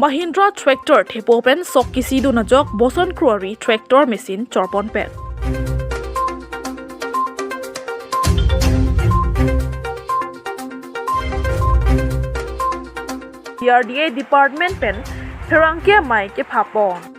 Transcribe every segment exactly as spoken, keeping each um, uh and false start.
Mahindra tractor thepo pen sok kisidun ajok Boson Kro ari tractor machine chorponpet. D R D A department pen pherangke amei kephapon.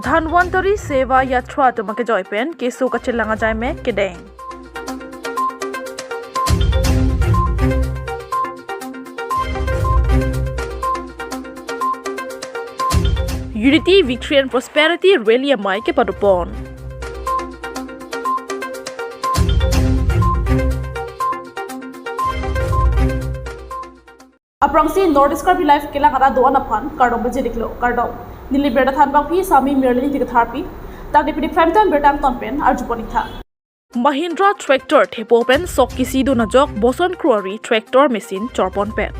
Dhanvantari Seva Yatra atum akejoi pen keso kachelang ajaimek kedeng. Unity, Victory and Prosperity Rally amei kepadopon. Aphrangsi North East Karbi Live kelang arat do-an aphan kardom pajirlo, kardom. Neli birta thanbangpi Sami Mirlin Tikatharpi. Tangte pini prime time birta angton pen arjupon-iktha. Mahindra tractor thepo pen sok kisidun ajok Boson Kro ari tractor machine chorponpet.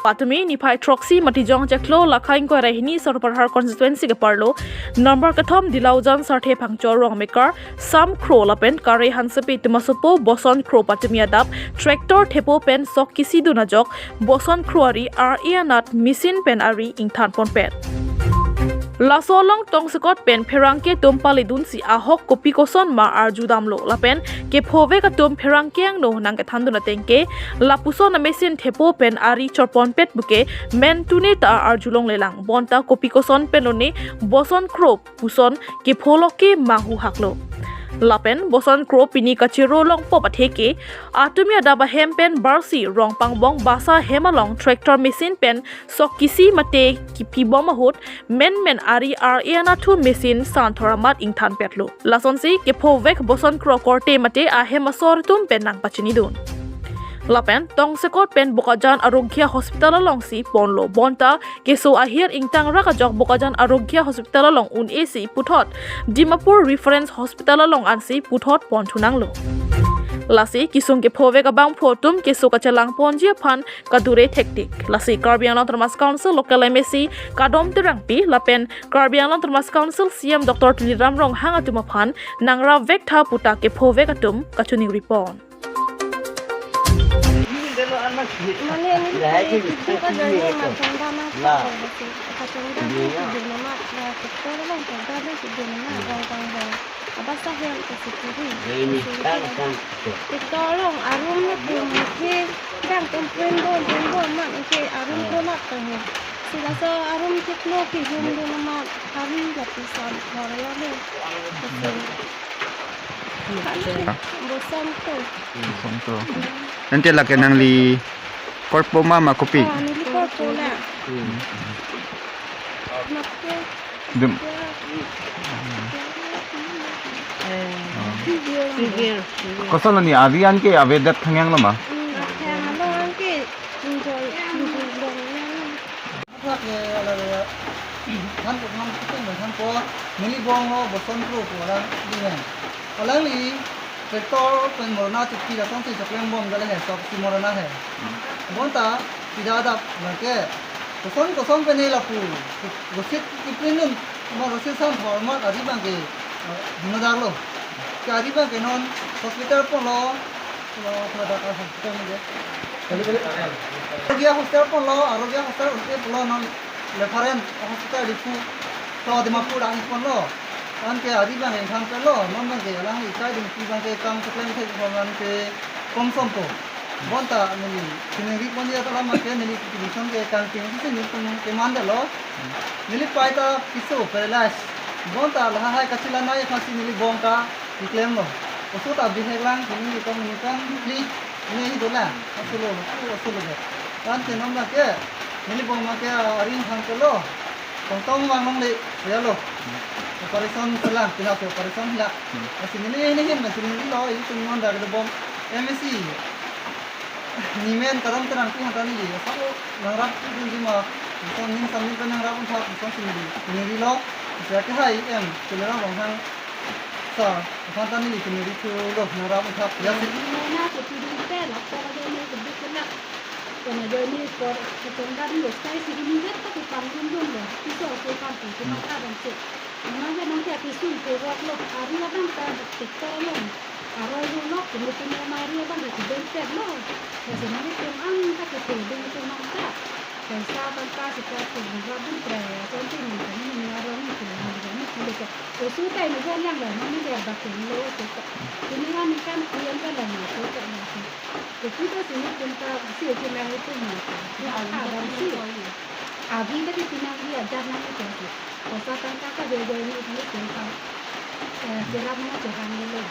Patumi niphai throksi Matijong chiklo lakhai ingkoi ra hini Sarupathar constituency keparlo number kethom Dilaujan Sarthe Phangcho Rongmekar, Sam Kro lapen Kare Hansepi atum asopo Boson Kro patumi adap tractor thepo pen sok kisidun ajok Boson Kro ari ar-e anat machine pen ari ingthanponpet. Laso along tongsekot pen pherangke atum palidunsi ahok kopi koson ma arjudamlo lapen kephovek atum pherangke angno nangkethandun ateng ke lapuson a-machine thepo pen ari chorponpet puke mentune ta arjulonglelang, bonta kopi koson pen lone Boson Kro puson kepho loke manghu haklo. Lapen Boson Kro pini kachirolongpo atheke atumi adap ahem pen barsi Rongpangbong Basa hem along tractor machine pen sok kisi mate kipibom ahut menmen ari ar-e anatthu machine santhor amat ingthanpetlo. Lasonsi kephovek Boson Kro korte mate ahem asor atum pen nangpachinidun. Lapen tongsekot pen Bokajan Arogya Hospital alongsi ponlo, bonta keso ahir ingtangrak ajok Bokajan Arogya Hospital along un-esi puthot Dimapur Reference Hospital along ansi puthot ponthunanglo. Lasi kesung kephovek abangphu atum keso kachelangponji aphan kadure thektik. Lasi Karbi Anglong Autonomous Council local M A C Kadom Terangpi lapen Karbi Anglong Autonomous Council C E M Doctor Tuliram Ronghang atum aphan nangrapvektha puta kephovek atum kachiningripon. Mane neli kachongda ma kachongda ma kachongda ma kachongda ma kachongda ma kachongda ma kachongda ma Abasa hem ke sikiri. Tang, tang. Ito along arum na tum ke tang tum print bom, print bom ma ke arum ko lak tang he. Sila so arum ke klo ke hum do na ma hari lapisan thor ya le. Kasi. Kan Boson Kro. Boson Kro. Ante lake nangli korpo ma ma kopi? Ah, neli korpo la. Mak ke. Dum. Eh, Oh. Civil, civil. Koson lo ni, ari an ke avedet thangyang lo ma? Hmm, athang along an ke enjoy, enjoy long yang. Athak ke ala ala, than ko nang kutung than ko, neli bong lo Boson Kro ko alang di men. Alangli tractor pen morna chukti lason si choklem bom dale he, sok si morna he. Bonta pida adap lake. Koson koson pen ne lapu. Rosit kiprinun, ma rosit santhor amat ari abang ke, eh, duna darlo. Ke ari abang ke non hospital ponlo, lo, lo dak hospital ni ke. Kali, kali. Arogya hospital ponlo, Arogya hospital unte ponlo non reference hospital Diphu, lo Dimapur dang ponlo. Anke ari abang ke ingthanpetlo, non abang ke alangli kai ding pi abang ke kam keklem thek abang ke komsom po. Bonta neli, chiningri ponji alam ke neli condition ke kangting si neli tum kemandetlo. Neli pai ta piso paralyze. Bonta lahai kachelangnei aphansi neli bong ta keklemlo. Oso ta bihek lang, neli kong neli kong, neli, neli hi dolang. Asolo, asolo, asolo. Anke non abang ke, neli bong abang ke ari ingthanpetlo. Tongtong vang longle, ya lo. Operation selang, pinap operation la. Hmm. Lasi neli ini hin, lasi neli lo, ilitum non dak bom M A C. Ni men Kadom Terangpi aphan ta neli, asap nangrapdunji ma, lason ning samning pen nangrap un thak, lason si neli, neli lo, lasi ke hai M, Tuliram Ronghang sir aphan ta neli, neli thulo, nangrap un thak, ya si. Neli na kopi dun te, lak ta lagi neli kebut kena. Karena join ni por kacang dan lo, saya si ini dia tak panggung dun lo, itu aku kan tu, cuma kadang si. Mana dia nanti aku sun ke buat lo, hari abang tak tiktok lo. Aroi lo lo, kini punya mari abang tak bentet lo. Ya, si nanti pun ang tak itu, dia itu mangka. Paisa tangka sika tu buka dun pre, ya, contoh ni kan ini orang ni tu, orang ni tu. Usu tai ni kan yang lain, ini dia batin lo, suka. Ini kan ikan kuyan kan lain, suka, suka. Jadi kita sini tentang si uji lang itu mata. Ya, ada si. Abi tadi pinang dia, jangan itu sih. Kosa tangka ka dia ini ini tentang, eh, jerat mana Tuhan dulu.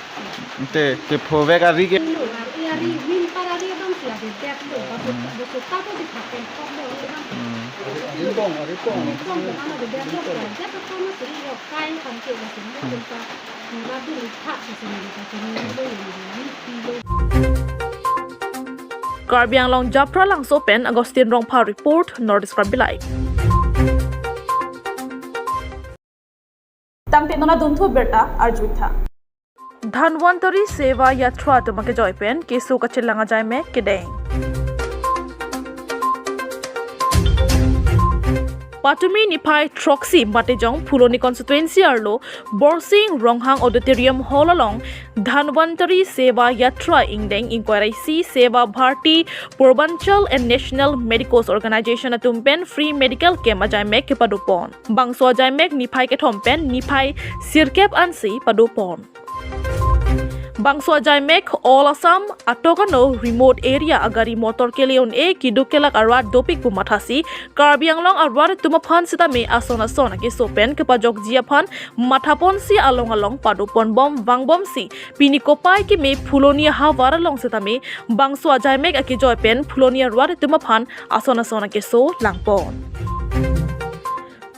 Ante, kephovek ari ke. Dulu, ari, ari, min para ari bang si ada dia dulu. Basu, basu tapo di pakai kok dulu bang. Hmm. Ripong, ripong. Ripong, mana ada dia dulu. Dia pertama sih, yo, kai, kan, kayak, basu, tentang. Karbi Anglong Japralangso pen Augustine Rongphar report, North East Karbi Live. Tangte non adunthu birta arjuitha. Dhanvantari Seva Yatra atum akejoi pen keso kachelang ajaimek kedeng. Patumi niphai throksi Matijong Phuloni constituency arlo Borsing Ronghang Auditorium Hall along Dhanvantari Seva Yatra ingdeng ingkoi ra isi Seva Bharti Purbanchal and National Medicos Organization atum pen free medical camp ajaimek kepadopon. Bangso ajaimek niphai kethom pen niphai sirkep ansi padopon. Bangso ajaimek All Assam atok ano remote area agari motor kele un-e keduk kelak arat dopik pu mathasi Karbi Anglong arat atum aphan sitame ason ason akeso pen kepajokji aphan mathaponsi along along padopon bom vangbomsi pini kopai keme Phuloni ahavar along sitame bangso ajaimek akejoi pen Phuloni arat atum aphan ason ason akeso langpon.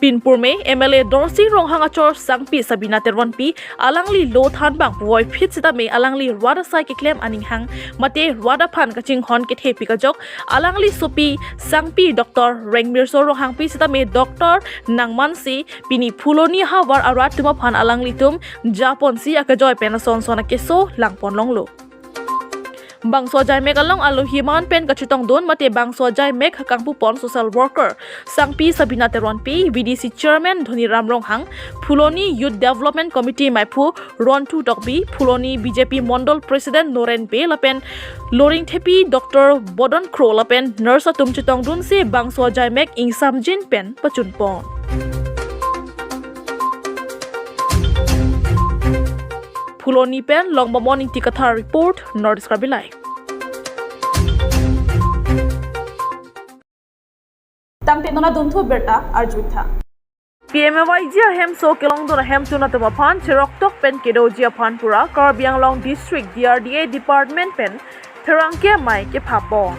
Pinpurme M L A Dorsing Ronghang achor sangpi Sabina Teronpi alangli lo thanbang puvoiphit sitame alangli rat asai keklem aning hang mate rat aphan kachinghon kethepi kajok alangli sopi sangpi Doctor Rengmirso Ronghangpi sitame Doctor nangmansi pini Phuloni ahavar arat atum aphan alanglitum japonsi akejoi pen ason ason akeso langpon longlo. Bangso ajaimek along alohi man pen kachetongdun mate bangso ajaimek kangpupon social worker sangpi Sabina Teronpi, V D C chairman Dhoniram Ronghang, Phuloni Youth Development Committee maiphu Rontu Tokbi, Phuloni B J P Mondol President Noren Bey lapen Loringthepi Doctor Bodon Kro lapen nurse atum chetongdunsi bangso ajaimek ingsamjin pen pachunpon. Phuloni pen Longbamon Ingti Kathar report, North East Karbi Live. Tangte non adunthu birta arjuitha. P M A Y G ahemso kelongdun ahemtun atum aphan cheroktok pen kedoji aphan pura Karbi Anglong District D R D A Department pen pherangke amei kephapon.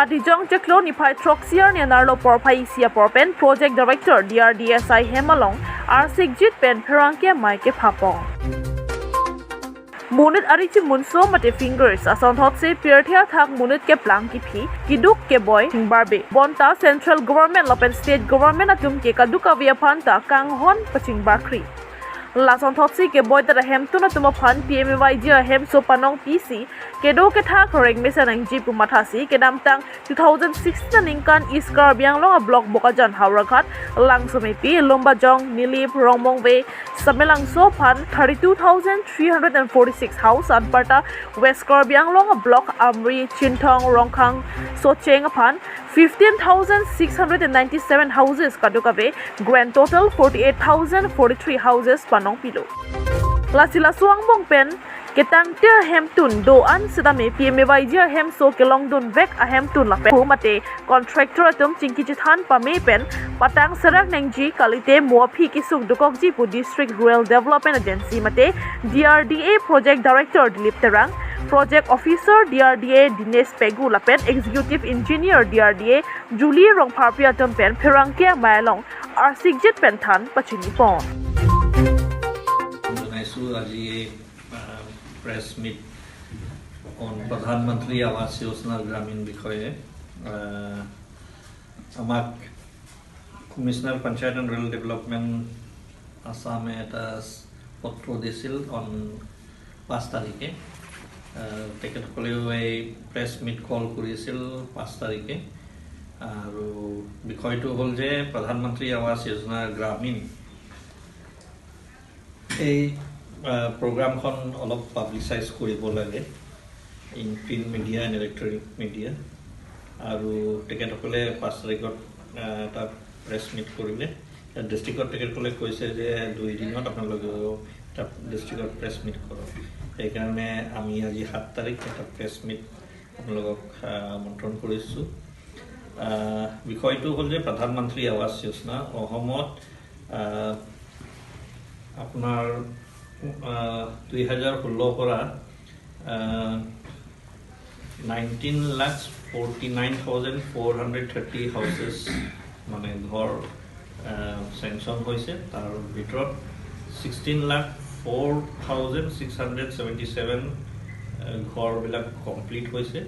Matijong chiklo niphai throksi arni anerlo porphai isi apor pen Project Director D R D A asai hem along arsikjit pen pherangke amei kephapon. Monit ari chimunso mate fingers asonthotsi pirthe athak monit keplang kephi, keduk keboi chingbarbe. Bonta Central Government lapen State Government atum ke kadokave aphan ta kanghon pachingbarkri. Lasonthotsi keboi ta ahemtun atum aphan P M A Y G ahemso panong pisi kedo kethak rengmesen nangji pu mathasi kedamtang two thousand sixteen aningkan East Karbi Anglong a-block Bokajan, Howraghat, Langsomepi, Lumbajong, Nilip, Rongmongve, Samelangso aphan thirty-two thousand three hundred and forty-six house, anparta West Karbi Anglong a-block Amri, Chinthong, Rongkhang, Socheng aphan fifteen thousand six hundred and ninety-seven houses, kadokave grand total forty-eight thousand forty-three houses panong pilo. Lasi laso angbong pen ketangte ahemtun do-an sitame P M A Y G ahemso kelongdun vek ahemtun lapen pu mate contractor atum chingki chethan pame pen patang serak nangji kalite mo aphi kesung dokokji pu District Rural Development Agency mate D R D A Project Director Dilip Terang, Project Officer D R D A Dinesh Pegu lapen Executive Engineer D R D A Julie Rongpharpi atum pen pherangke amei along arsikjit pen than pachinipon. জনাইছোঁ আজি, আহ, press meet on প্ৰধানমন্ত্ৰী আৱাস যোজনা গ্ৰামীণ বিষয়ে। আহ, আমাক কমিছনাৰ panchayat and rural development আছামে এটা ছ-, পত্ৰ দিছিল অন পাঁচ তাৰিখে। আহ, তেখেতসকলেও এই প্ৰেছ মিট কল কৰিছিল পাঁচ তাৰিখে। আৰু বিষয়টো হ'ল যে প্ৰধানমন্ত্ৰী আৱাস যোজনা গ্ৰামীণ এই, আহ, প্ৰগ্ৰামখন অলপ পাব্লিচাইজ কৰিব লাগে in print media and electronic media. আৰু তেখেতসকলে পাঁচ তাৰিখত, আহ, এটা প্ৰেছ মিট কৰিলে। ডিষ্ট্ৰিক্টত তেখেতসকলে কৈছে যে দুই দিনত আপোনালোকে এটা ডিষ্ট্ৰিক্টত প্ৰেছ মিট কৰক। সেইকাৰণে আমি আজি সাত তাৰিখ এটা প্ৰেছ মিট আপোনালোকক, আহ, আমন্ত্ৰণ কৰিছোঁ। আহ, বিষয়টো হ'ল যে প্ৰধানমন্ত্ৰী আৱাস যোজনা অসমত, আহ, আপোনাৰ, আহ, দুই হাজাৰ ষোল্লৰ পৰা, আহ, nineteen lakh forty nine thousand four hundred thirty houses, মানে ঘৰ, আহ, চেংচন হৈছে। তাৰ ভিতৰত sixteen lakh four thousand six hundred seventy seven, আহ, ঘৰবিলাক কমপ্লিট হৈছে,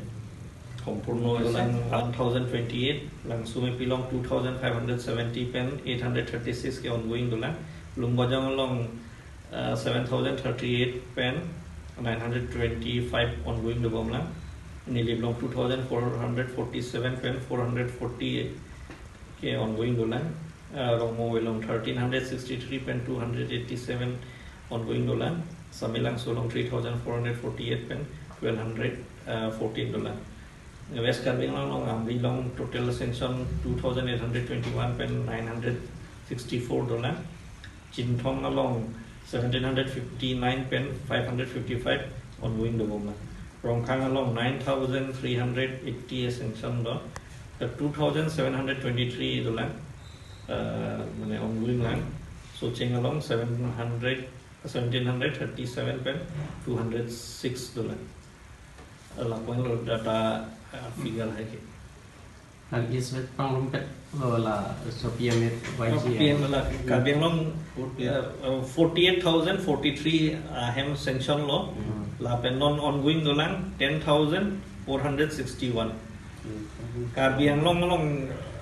সম্পূৰ্ণ হৈছে। লাং ওৱান থাউজেণ্ড টুৱেণ্টি এইট, লাংচুমে পিলং two thousand five hundred seventy pen eight hundred thirty six ke ongoing dolang, Lumbajong along, uh, seven thousand thirty-eight pen nine hundred twenty-five ongoing dobomlang. Nilip along two thousand four hundred forty-seven pen four hundred forty ke ongoing dolang. Uh, Rongmongve along thirteen hundred sixty-three pen two hundred eighty-seven ongoing dolang. Samelangso along three thousand four hundred forty-eight pen twelve hundred, uh, fourteen dolang. West Karbi Anglong along Amri along total sanction two thousand eight hundred twenty-one pen nine hundred sixty-four dolang. Chinthong along seventeen hundred fifty-nine pen five hundred fifty-five ongoing dobomlang. Rongkhang along nine thousand three hundred eighty sanction do, the two thousand seven hundred twenty-three dolang, uh, mane ongoing lang. Socheng along seven hundred, seventeen hundred thirty-seven pen two hundred six dolang. Lapuan lo data, uh, figure hai ke. Nang ismet pangrumpet lo la so P M A Y G. P M la Karbi Anglong, uh, uh, forty-eight thousand forty-three ahem sanction lo. Hmm. Lapen non ongoing dolang ten thousand four hundred sixty-one. Hmm. Karbi Anglong along,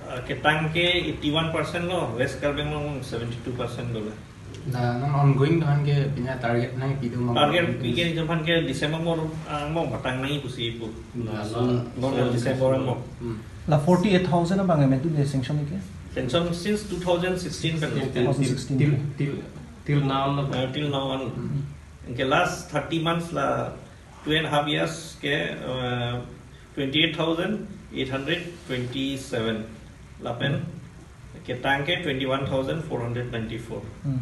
uh, ketang ke eighty-one percent lo, West Karbi Anglong seventy-two percent dolang. La non ongoing doan ke punya target nangpi do ma? Target pi ke ni jumpan ke December mo, ah, mo batang nangji pusi pu. La, la, non, non December mo. Hmm. La forty-eight thousand abang emen tu de sanction ke? Sanction since two thousand sixteen pen. Till, till, till, till now la. Uh, till now on. Hmm. Ke last thirty months la two and a half years ke, uh, twenty-eight thousand eight hundred twenty-seven. Lapen ketang ke twenty-one thousand four hundred ninety-four. Hmm.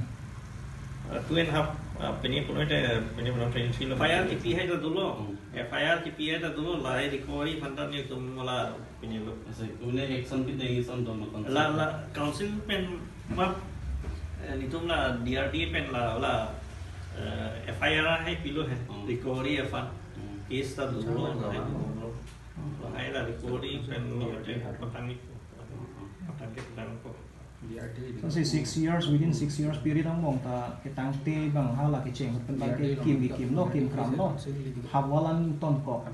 Uh, two and a half, uh, pini puno te, pini puno twenty-three lo. F I R kipi hai ta dolo. Hmm. F I R kipi hai ta dolo, lahai recovery aphan ta netum la pini lo. Ase, une action pi deng ison dolo council. La, la, council pen map, eh, netum la D R D A pen la, la, eh, F I R hai pilo hai, hmm, recovery aphan. Hmm. Case ta dolo, hmm, hai dolo. Lahai la recovery pen lo te patang ni. Patang ke patang ko. So, say six years, within six years period angbong ta ketangte abang hala kecheng ahut pen abang ke kim ke kim lo, kim kram lo. Hap wall an ton ko.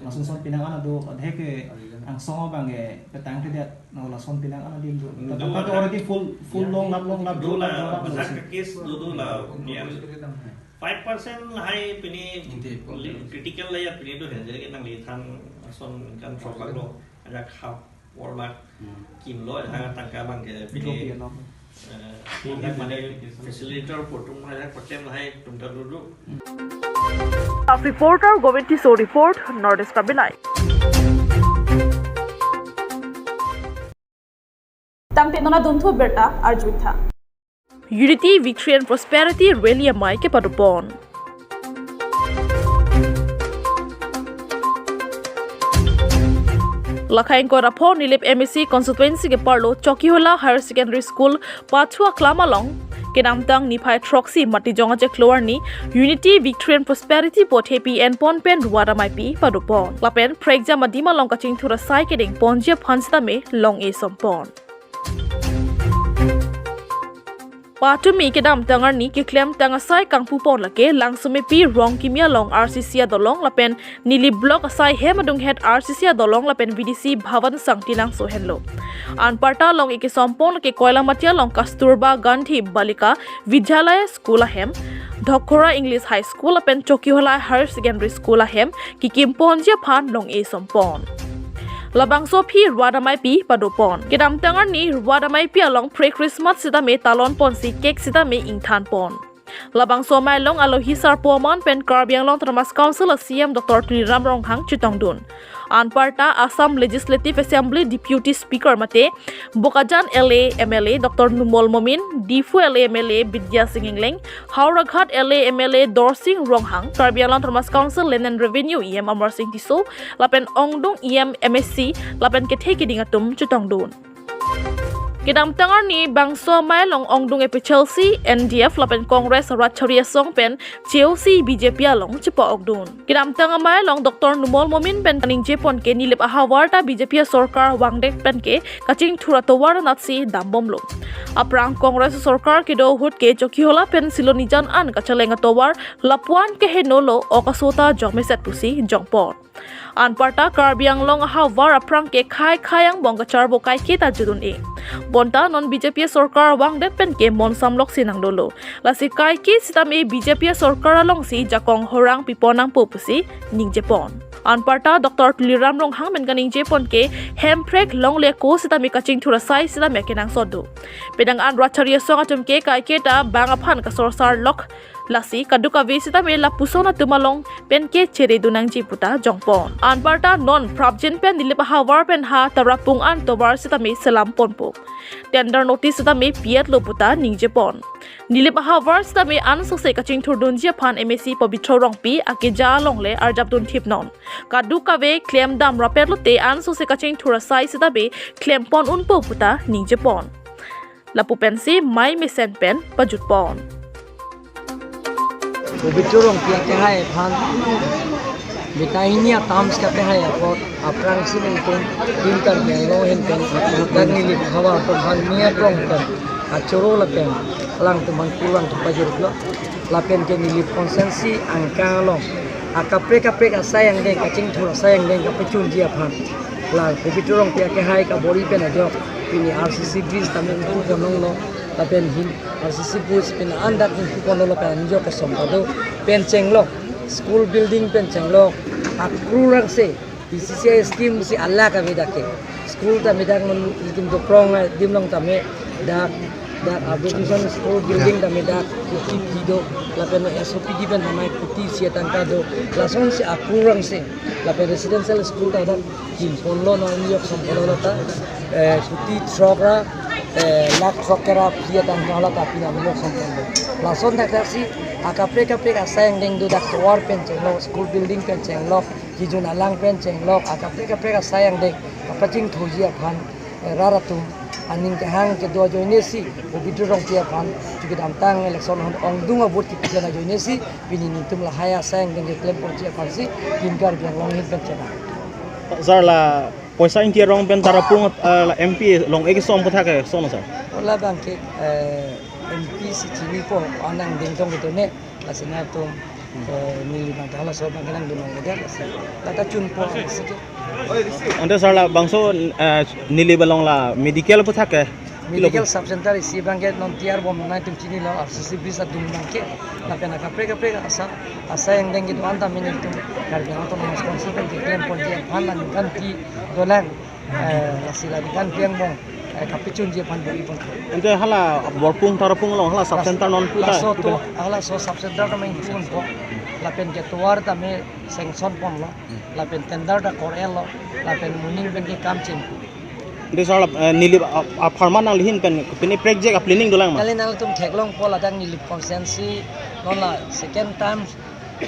Lason son pinang an do, adhe ke angsong abang ke petangte det, no lason pinang an adim do. Do, ta, ta, ta already full, full ya, long lap, long lap, do la, do lap, do la, sa. Case do, do la, ya. Five percent lahai pini critical layer pini do hai, jadi nangli than ason kan throk lo, ajak hap wall mark, hmm, kim lo, ajak tangka abang ke pini, eh, ajak mane facilitator atum ajak patem lahai atum ta do do. Staff reporter Govind Tisso report, North East Karbi Live. Tangte non adunthu abirta arjutha. Unity, Victory and Prosperity Rally amei kepadopon. Lakhai ingkoi ra pho Nilip M A C constituency ke-arlo Chokihola Higher Secondary School pachu aklam along kedamtang niphai throksi Matijong achiklo arni Unity, Victory and Prosperity pu athepi enpon pen rat ameipi padopon. Lapen prekjam adim along kachingthur asai kedengponji aphan sitame long-e sompon. Patumi kedamtang arni keklemtang asai kangpupon lake Langsomepi Rongkimi along R C C adolong lapen Nilip Block asai hem adunghet R C C adolong lapen V D C Bhavan Sangti Langso henlo. Anparta along ekesompon lake Koilamati along Kasturba Gandhi Balika Vidyalaya School ahem, Dhokhora English High School lapen Chokihola Higher Secondary School ahem kekimponji aphan long-e sompon. Labangso aphi rat ameipi padopon. Kedamtang arni rat ameipi along pre-Christmas sitame talonponsi cake sitame ingthanpon. Labangso amei along alohi sarpo aman pen Karbi Anglong Autonomous Council a C E M Doctor Tuliram Ronghang chetongdun. Anparta Assam Legislative Assembly Deputy Speaker mate Bokajan L A M L A Doctor Numal Momin, Diphu L A M L A Bidya Sing Engleng, Howraghat L A M L A Dorsing Ronghang, Karbi Anglong Autonomous Council Land and Revenue E M Amarsing Tisso, lapen ongdung E M, M A C, lapen kethe keding atum chetongdun. Kedamtang arni bangso amei along ongdung A P H L C, N D F lapen Congress ratchari asong pen che-osi B J P along chepa-okdun. Kedamtang amei along Doctor Numal Momin pen kaningjepon ke Nilip ahavar ta B J P asorkar vangdet pen ke kachingthur atovar anatsi dambomlo. Aphrang Congress asorkar kedo ahut ke Chokihola pen Silonijan an kacheleng atovar lapuan kehenolo, ok aso ta jongmeset pusi jongpon. Anparta Karbi Anglong ahavar aphrang ke khei khei angbong kacharbo kaike ta jut un-e. Bonta non B J P asorkar vangdet pen ke monsamloksi nangdolo. Lasi kaike sitame B J P asorkar alongsi jakong horang pipon nangpo pusi ningjepon. Anparta Doctor Tuliram Ronghang pen kaningjepon ke Hemprek longle ako sitame kachingthur asai sitame kenangsot do. Penang an ratchari asong atum ke kaike ta bang aphan kasorsar lok, lasi kadokave sitame lapuson atum along pen ke cheredun nangji puta jongpon. Anparta non prapjin pen Nilip ahavar pen ha Tarapung an tovar sitame selamponpo. Tender notice sitame pi-etlo puta ningjepon. Nilip ahavar sitame ansose kachingthurdunji aphan M A C Pabitra Rongpi akeja along le arjapdun thipnon. Kadokave klemdam rapet lote ansose kachingthur asai sitame klempon unpo puta ningjepon. Lapu pensi mei mesen pen pajutpon. Pabitra Rongpi akehai aphan beta hini a-terms kapehai apot aphrangsi ningkung Team Karbi Anglong ahin pen dak Nilip ahavar aphan niat rong pen achoro lapen alangtum aphan kurvangthu pajirlo. Lapen ke Nilip constituency angkang along akaprek kaprek asai angdeng, kachingthur asai angdeng kapachunji aphan la Pabitra Rongpi akehai kabor-i pen ajok pini R C C bridge tame ingpu ponlonglo. Lapen hin R C C bridge pen an dak ingpu ponlonglo, pen anjok kesom kado pen chenglok, school building pen chenglok, akrurangse P C C I scheme si alak ave dak ke. School tame dak non itum dokrong adim along tame dak, dak Abdul school building tame dak kuti pi do, lapen S O P D pen tame kuti isi atangka do, lasonsi akrurangse, lapen residential school ta dak kimponlo, non yok somponlo ta, eh, kuti throk ra, eh, lakh throk kera pi atangka hala ta pini non yok somponlo. Lason dak dak si akaprek kaprek asai angdeng do, dak tovar pen chenglok, school building pen chenglok, kejun alang pen chenglok, akaprek kaprek asai angdeng kapachingthurji aphan, eh, rat atum aning kehang kedo ajoinesi Pabitra Rongpi aphan, chuki damtang election ahut ongdung a-vote kipi pen ajoinesi pini nelitum lahai asai angdeng keklemponji aphansi Team Karbi Anglong ahin pen chena. Sir, la poisa ingti arong pen Tarapung, eh, la M P long-e kesom aputhak ke son, sir? Ola bangke, eh, M P si chinipo, anang dingtong gitu ne. Lasi nangtum, eh, neli bangke halaso bangke nangdun longle, lasi lata chunpo lasi ke. Ante sir, labangso, eh, Nilip along la medical aputhak ke? Medical sub center isi bangke non tiarbom nangtum chinilo, R C C bridge adung bangke. Lapen akaprek kaprek asai, asai angdeng kedo-an tame nelitum Karbi Anglong Autonomous Council pen keklemponji aphan la ningkan phli dolang. Eh, lasi la ningkan phli angbong, eh, kapachunji aphan bor-ipon. Ante hala Borpung Tarapung along hala sub center non puta. Laso to, halaso sub center tame ingpunpo. Lapen ke tovar tame sanction ponlo. Lapen tender ta kor-etlo. Lapen moning pen ke kam chengpo. Ante sir, eh, Nilip a, a, apharman nanglihin pen pini project a-planning dolang ma? Kali nangtum theklongpo, ladak Nilip constituency non la second time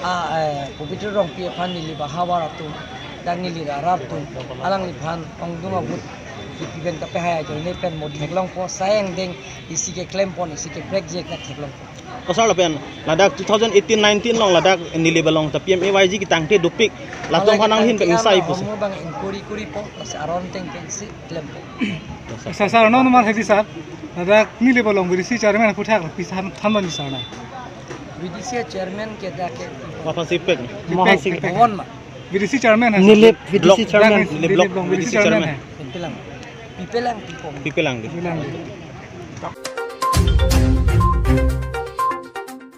a, eh, Pabitra Rongpi aphan Nilip ahavar atum, dak Nilip arat atum, alangliphan ongdung a-vote kipi pen kapehai ajoine pen mo theklongpo, asai angdeng isi keklempon, isi ke project ta theklongpo. O sir, lapen ladak two thousand eighteen nineteen along ladak Nilip along ta P M A Y G ketangte dopik, latum aphan nanghin pen ingsai pusi. Alai ketangte alam ahormu bang inquiry kuripo, lasi aron ateng pensi klempo. Sir, sir, non mal hedi sir. Ladak Nilip along V D C chairman aphuthak pisa than than don sar na. V D C chairman ke dak ke. Maha sipek. Maha sipek. Bhawan ma. V D C chairman hai. Nilip Block. V D C chairman. Nilip Block Nilip along V D C V D C chairman chairman. Hai. Pipelang. Pipelang, pipong. Pipelang. Pipelang.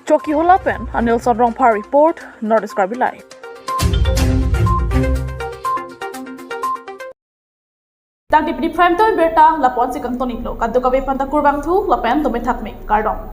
Chokihola pen Anilson Rongphar report, North East Karbi Live. Tangte pini Prime Time birta lapu-an si kangton-iklo, kadokave aphanta kurvangthu lapen dome thakme, kardom.